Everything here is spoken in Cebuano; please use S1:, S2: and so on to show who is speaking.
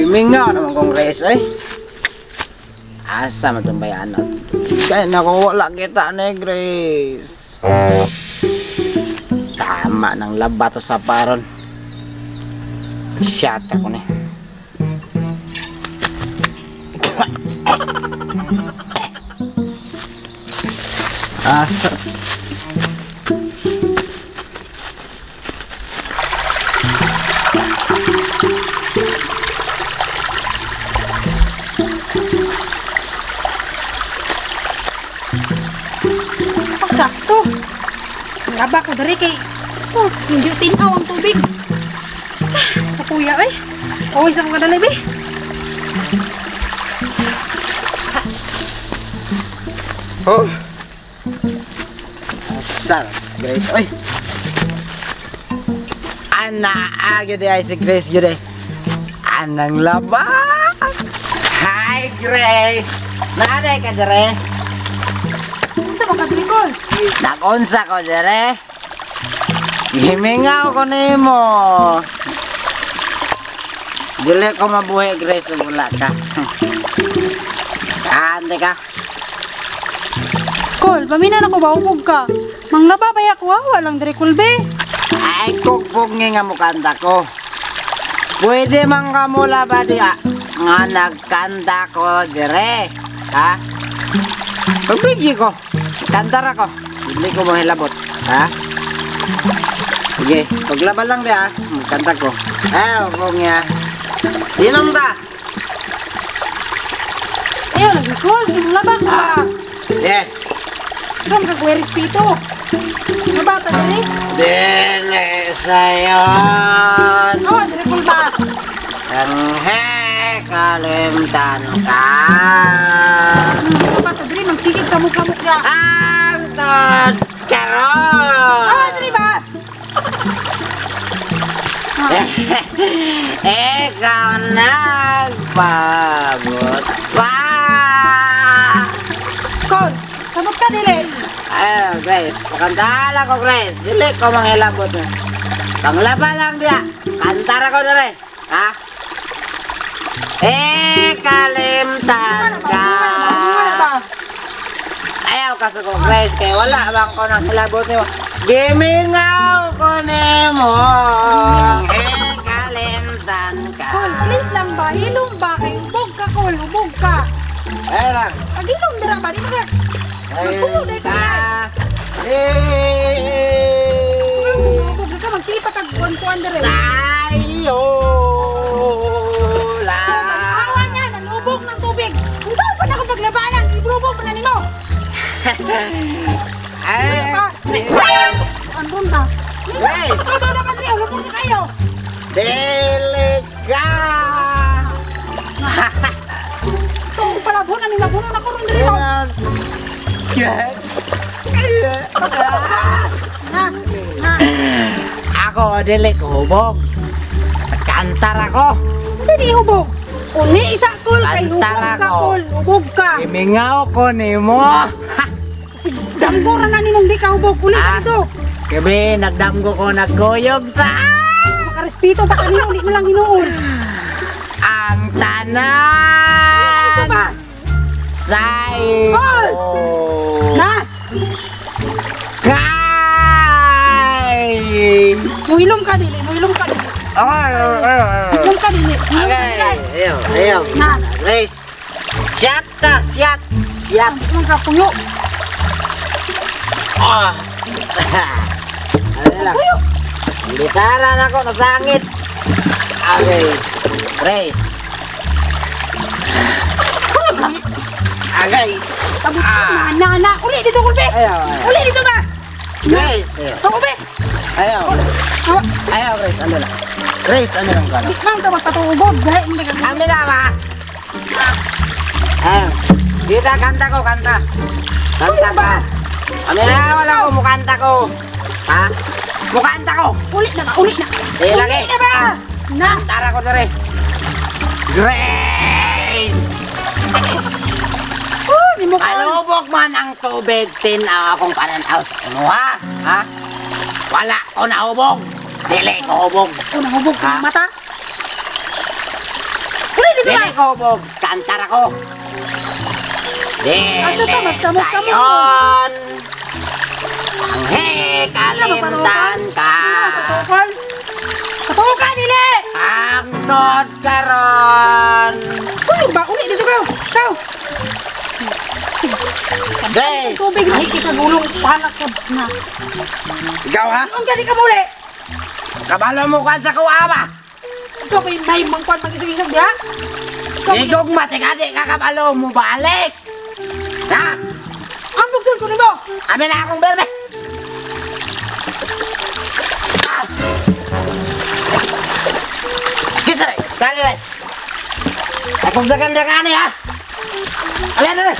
S1: Gimingaw naman kong Grace ay. Asa man tong bayanan? Kaya nako wala kita ni Grace. Tama ng laba to sa paron. Shot ako ni. Asa.
S2: Sakto. Laba ko diri kay oh, hindi tinaw ang tubig. Kapuya eh. Oy, sa ko kadalay be.
S1: Oh. Asa, Grace. Oy. Ana, gyud ay si Grace gyud ay. Anang laba. Hi Grace. Naaday ka dire?
S2: Unsa ba ka diri, Kol?
S1: Nagunsa ko dire. Gimingaw ko nimo. Dili ko mabuhi Grace ug wala ka. Ante ka.
S2: Kol, pamina na ko ba ubog ka? Manglaba ba ya ko walang diri kulbe.
S1: Ay kugbog nga mukanta ko. Pwede man ka mula ba diya nga nagkanta ko dire? Ha? Pagbigyi ko. Kanta ra ko. Hindi ko mahilabot. Ha? Sige, paglaban lang diya. Kanta ko. Ay, ubog niya. Inom ka.
S2: Ayaw lagi Kol, laba ka.
S1: Yeah.
S2: Ron ka kuya respeto. Laba ta diri.
S1: Dili sayon.
S2: Awa diri Kol ba?
S1: Ang kalimtan ka.
S2: Laba ta diri magsigig sa mukha-mukha.
S1: Ang tod karon.
S2: Awa diri ba?
S1: Ikaw nagpabot pa.
S2: Kol, sabot ka dili.
S1: Ay, Grace, pakantahan ako, Grace. Dili ko manghilabot. Panglaba lang diya. Kantara ko dire. Ha? Eh, kalimtan ka. Ayaw kasuko, Grace. Kaya wala bang ko nang hilabot nimo. Gimingaw ko nimo. Eh, kalimtan ka.
S2: Kol, please lang ba? Hilom ba? Kay ubog ka, Kol. Ubog ka.
S1: Ay lang.
S2: Pag hilom dira ba? Di ba ka? Magpulo dahil ka. Ubog ka, magsipa kag kuwan-kuwan dira.
S1: Sayo lang.
S2: Awa niya, nanubog ng tubig. Kung saan pa na akong paglabanan, ibrubog pa na nimo.
S1: Ay.
S2: Andun ba?
S1: Grace.
S2: Ikaw daw na kadri, ulubog na kayo.
S1: Dili ka.
S2: Itong palabon, anong labunon ako ron diri mo. Na, na.
S1: Ako, dili ko hubog. Kantar ako.
S2: Kasi di hubog. Uni isa Kol, kay hubog
S1: Kantar
S2: ka
S1: ako.
S2: Kol, hubog ka.
S1: Imingaw ko nimo.
S2: Kasi damgo ra na nimong di ka hubog. Uli
S1: Ah.
S2: sa ito.
S1: Gabi, nagdamgo ko, nagkuyog ta.
S2: Makarespeto pa kanino, di mo lang hinuon.
S1: Ang tanan.
S2: Ito ba?
S1: Sa iyo.
S2: Kol! Na!
S1: Kay!
S2: Muhilom ka dili, muhilom ka dili.
S1: Okay, okay.
S2: Muhilom ka dili. Muhilom ka
S1: Okay,
S2: dili.
S1: ayaw, ayaw.
S2: Na.
S1: Grace. Shot ta, shot. Shot.
S2: Ang ka puyo.
S1: Ah. Ano lang?
S2: Puyo.
S1: Litaran ako, nasangit. Okay. Grace. Agay.
S2: Sabot na, na, na. Uli dito, Kulbe.
S1: Ayaw, ayaw.
S2: Uli dito ba?
S1: Grace. Ayaw.
S2: Ito, Kulbe.
S1: Ayaw.
S2: Awa.
S1: Ayaw, Grace. Ano lang? Grace, ano lang ka?
S2: Di man ka magpatuugod. Dahil hindi ka.
S1: Kami na ba? Ayaw. Dita, kanta ko, kanta. Kanta ka. Kami na, wala ko. Mukanta ko. Ha? Mukanta ko.
S2: Uli na ba? Uli na.
S1: Eh, lagi.
S2: Uli na ba? Na.
S1: Tara ko dere. Grace!
S2: Oh, di mo ka.
S1: Kalubog man ang tubig, tinaw akong pananaw sa imo, ha? Ha? Wala ko nahubog. Dili ko hubog.
S2: Oh, nahubog sa
S1: Ha?
S2: mata. dito
S1: Dili
S2: ba?
S1: ko hubog, kantar ako.
S2: Asa ta,
S1: Dili
S2: magsamok-samok mo.
S1: sayon. Ang hikalimtan ka.
S2: Patukol. Patukan dili.
S1: Ang tod karon.
S2: Uy, ba uli dito ka. Ikaw.
S1: Des.
S2: Tubig na kita gulong panak ka na.
S1: Ikaw ha?
S2: Ang gani ka muli.
S1: Kabalo mo kan sa kuha ba?
S2: Ikaw may may mangkwan mag-isig-isig diha. Ikaw may-
S1: Igong matikadi ka kabalo mo balik. Ha?
S2: Ang bukson ko nimo.
S1: Amin na akong berbe. Ah! Kisa, dali dali. Akong dagan-dagan ha. Alin, alin.